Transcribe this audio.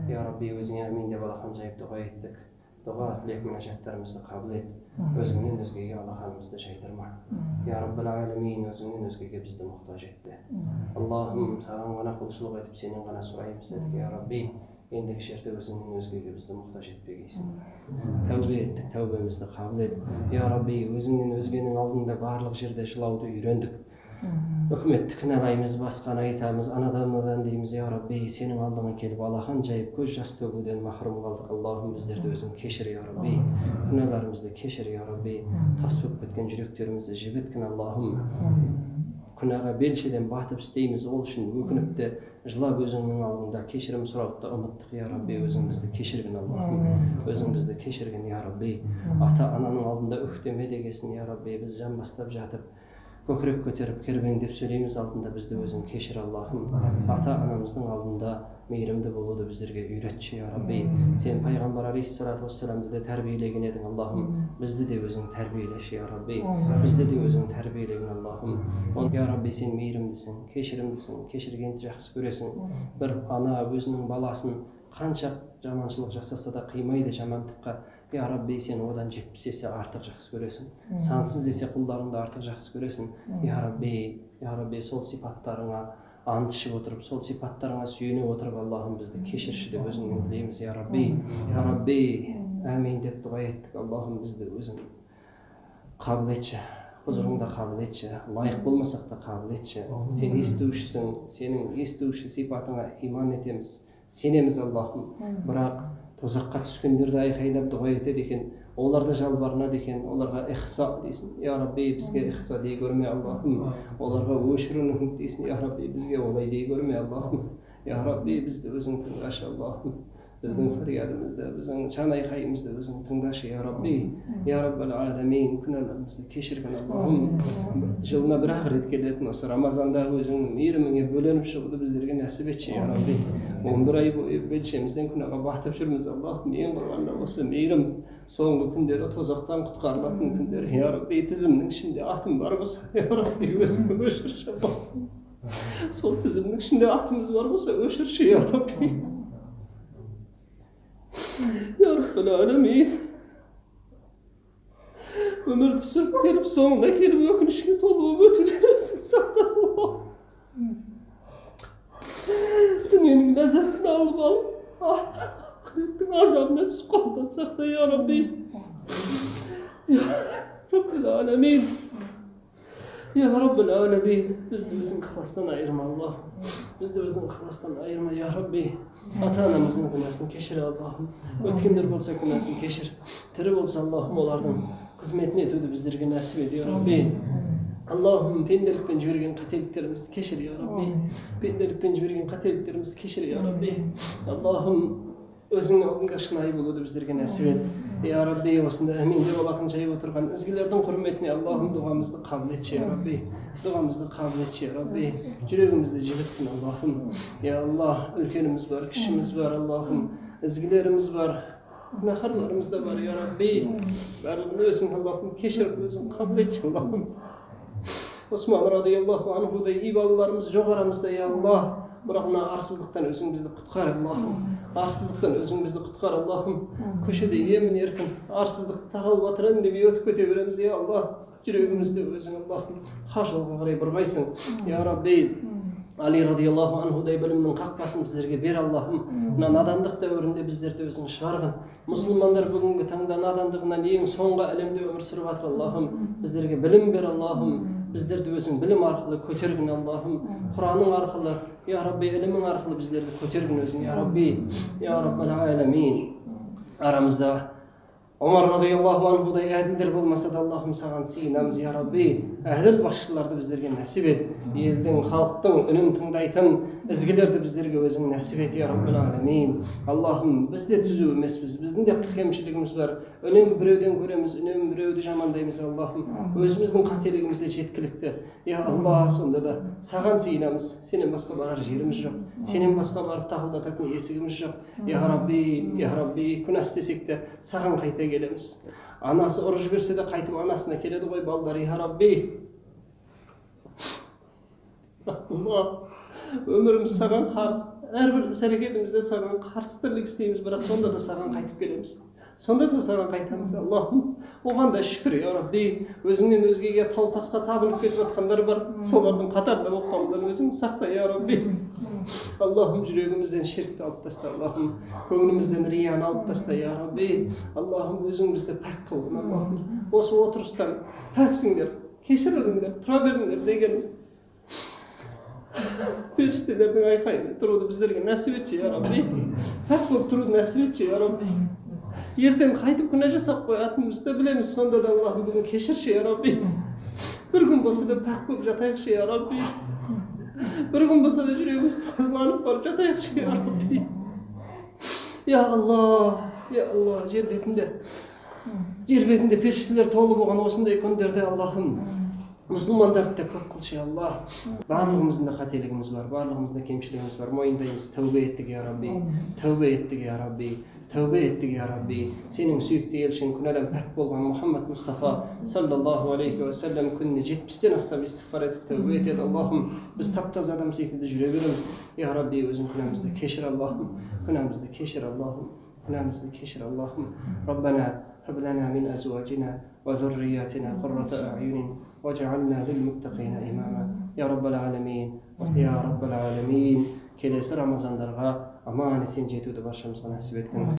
Я Рабби, өзіңе әмин деп алақан жайып дұға еттік. Дұға, тілек, мінәжаттарымызды қабыл ет. Өзіңнен өзгеге алақанымызды жайдырма. Я Раббал Алямин, өзіңнен өзгеге бізді мұқтаж етпе. Аллахым, саған ғана құлшылық етіп, сенен ғана сұраймыз дедік. Я Рабби, ендігі жерде өзіңнен өзгеге бізді мұқтаж етпегейсің. Тәубе еттік, тәубемізді қабыл ет. Я Рабби, өзіңнен өзгенің алдында барлық жерде жылауды үйрендік. Үкіметті кінәлаймыз, басқаны айтамыз, анадан мынадан дейміз. Я Рабби, сенің алдыңа келіп алақан жайып көз жас төгуден махрұм қалдық. Аллахым, біздерді өзің кешір, я Рабби. Күнәларымызды кешір, я Рабби. Тас болып кеткен жүректерімізді жібіткін, Аллахым. Күнәға белшеден батып істейміз, ол үшін өкініп те жылап өзіңнің алдында кешірім сұрауды да ұмыттық. Я Рабби, өзің бізді кешіргін, Аллахым. Өзің бізді кешіргін, я Рабби. Ата-ананың алдында үктеме дегесін, я Рабби. Біз жамбастап жатып көкірек көтеріп кербеңдеп сөйлейміз алдында, бізді өзің кешір, Аллахым. Ата-анамыздың алдында мейірімді болуды біздерге үйретші, я Рабби. Сен пайғамбар алейхиссалату уассаламды да тәрбиелеген едің, Аллахым. Бізді де өзің тәрбиелеші, я Рабби. Бізді де өзің тәрбиелеген, Аллахым. Я Рабби, сен мейірімдісің, кешірімдісің, кешіргенді жақсы көресің. Бір ана өзінің баласын қанша жаманшылық жасаса да қимайды жамандыққа. Я Рабби, сен одан 70 есе артық жақсы көресің. Сансыз есе құлдарыңды артық жақсы көресің. Я Рабби, я Рабби, сол сипаттарыңа ант ішіп отырып, сол сипаттарыңа сүйене отырып, Аллахым, бізді кешірші деп өзіңнен тілейміз, я Рабби. Я Рабби, әмин деп дұға еттік. Аллахым, бізді өзің қабыл етші, құзырыңда қабыл етші, лайық болмасақ та қабыл етші. Сен естушісің, сенің естуші сипатыңа иман етеміз, сенеміз, Аллахым. Бірақ тозаққа түскендерді айқайлап дұға етеді екен, олар да жалбарынады екен, оларға ихса дейсің. Я Рабби, бізге ихса дей көрме, Аллахым. Оларға өшірін дейсің. Я Рабби, бізге олай дей көрме, Аллахым. Я Рабби, бізді өзің тыңдашы, Аллахым. Біздің фариядымызды, біздің жан айқайымызды өзің тыңдашы, я Рабби. Я Раббал Аламин, күнәларымызды кешіргін, Аллахым. Жылына бір ақ рет келетін осы Рамазанда өзіңнің мейіріміңе бөленіп шығуды біздерге нәсіп етші, я Рабби. 11 ай бойы белшемізден күнәға батып жүрміз, Аллахым. Ең құрғанда осы мейірім, соңғы күндері тозақтан құтқарылатын күндер, я Рабби. Тізімнің ішінде атым бар болса, я Рабби, өзің өшірші, Аллахым. Сол тізімнің ішінде атымыз бар болса, өшірші, я Рабби. Я Раббал Аламин, өмірді сүріп келіп, соңына келіп өкінішке толы болып өтуден өзің сақта, Аллах. Дүниенің ләззатын алып алып, ақыреттің азабына түсіп қалудан сақта, я Рабби. Я Раббал Аламин, я Раббал Аламин, бізді өзің ықыластан айырма, Аллах. Бізді өзің ықыластан айырма, я Рабби. Ата-анамыздың күнәсін кешір, Аллахым. Өткендер болса күнәсін кешір. Тірі болса, Аллахым, олардың қызметін етуді біздерге нәсіп ет, я Рабби. Аллахым, пенделікпен жіберген қателіктерімізді кешір, я Рабби. Пенделікпен жіберген қателіктерімізді кешір, я Рабби. Аллахым, өзіңнің алдыңда шынайы болуды біздерге нәсіп ет. Я Рабби, осында әмин деп алақан жайып отырған ізгілердің құрметіне, Аллахым, дұғамызды қабыл етші, я Рабби. Дұғамызды қабыл етші, я Рабби. Жүрегімізді жібіткін, Аллахым. Я Аллах, үлкеніміз бар, кішіміз бар, Аллахым. Ізгілеріміз бар, күнәһарларымыз да бар, я Рабби. Барлығын өзің, Аллахым, кешіріп, өзің қабыл етші, Аллахым. Осман радиаллаху анхудай ибалыларымыз жоқ арамызда, я Аллах. Бірақ мына арсыздықтан өзің бізді құтқар, Аллахым. Арсыздықтан өзің бізді құтқар, Аллахым. Көшеде емін еркін арсыздық таралып жатыр деп өтіп кете береміз, я Аллах. Жүрегімізді өзің, Аллахым, хақ жолға қарай бұрғайсың, я Рабби. Али радиаллаху анхудай білімнің қақпасын біздерге бер, Аллахым. Мына надандық дәуірінде біздерді өзің шығарғын. Мұсылмандар бүгінгі таңда надандығынан ең соңғы әлемде өмір сүріп жатыр, Аллахым. Біздерге білім бер, Аллахым. Біздерді өзің білім арқылы көтергін, Аллахым. Құраның арқылы, я Рабби, ілімің арқылы біздерді көтергін өзің, я Рабби. Я Раббал Аламин. Арамызда Омар радиаллаху анхудай әділдер болмаса да, Аллахым, саған сыйынамыз, я Рабби. Әділ басшыларды біздерге нәсіп ет. Елдің, халықтың үнін тыңдайтын ізгілерді біздерге өзің нәсіп ет, я Раббал Аламин. Аллахым, біз де түзу емеспіз, біздің де кемшілігіміз бар. Үнемі біреуден көреміз, үнемі біреуді жамандаймыз, Аллахым. Өзіміздің қателігіміз де жеткілікті. Я Аллах, сонда да саған сыйынамыз. Сенен басқа барар жеріміз жоқ. Сенен басқа барып тақылдататын есігіміз жоқ. Я Рабби, я Рабби, күнә істесек те саған қайта келеміз. Анасы ұрып жіберсе де қайтып анасына келеді ғой балдар, я Рабби. Алла, өміріміз саған қарыз, Әрбір іс әрекетімізде саған қарсы тірлік істейміз, бірақ сонда да саған қайтып келеміз. Сонда да саған қайтамыз, Аллахым. Оған да шүкір, я Рабби. Өзіңнен өзгеге тау тасқа табынып кетіп жатқандар бар. Солардың қатарында болып қалудан өзің сақта, я Рабби. Аллахым, жүрегімізден ширкті алып таста, Аллахым. Көңілімізден рияны алып таста, я Рабби. Аллахым, өзің бізді пәк қыл, Аллахым. Осы отырыстан пәксіңдер, кешіріліңдер, тұра беріңдер деген періштелердің айқайымен тұруды біздерге нәсіп етші, я Рабби. Пәк болып тұруды нәсіп етші, я Рабби. Ертең қайтып күнә жасап қоятынымызды білеміз, сонда да Аллахым бүгін кешірші, я Рабби. Бір күн болса да пәк болып жатайықшы, я Рабби. Бір күн болса да жүрегіміз тазаланып барып жатайықшы, я Рабби. Я Аллах, я Аллах, жер бетінде періштелер толы болған осындай күндерде, Аллахым, мұсылмандарды да көп қылшы, я Аллах. Барлығымыздың да қателігіміз бар, барлығымыздың да кемшілігіміз бар, мойындаймыз. Тәубе еттік, я Рабби, тәубе еттік, я Рабби, тәубе еттік, я Рабби. Сенің сүйікті елшің, күнәдан пәк болған Мұхаммад Мұстафа саллаллаху алейхи уассалам күніне 70-тен астам истиғфар етіп тәубе етеді. Аллахым, біз тап-таза адам секілді жүре береміз. Я Рабби, өзің күнәмізді кешір, Аллахым, күнәмізді кешір, Аллахым, күнәмізді кешір, Аллахым. Раббана هب لنا من أزواجنا وذرياتنا قرة أعين واجعلنا للمتقين إماما يا رب العالمين يا رب العالمين. Келесі Рамазандарға аман есен жетуді баршамызға нәсіп еткін.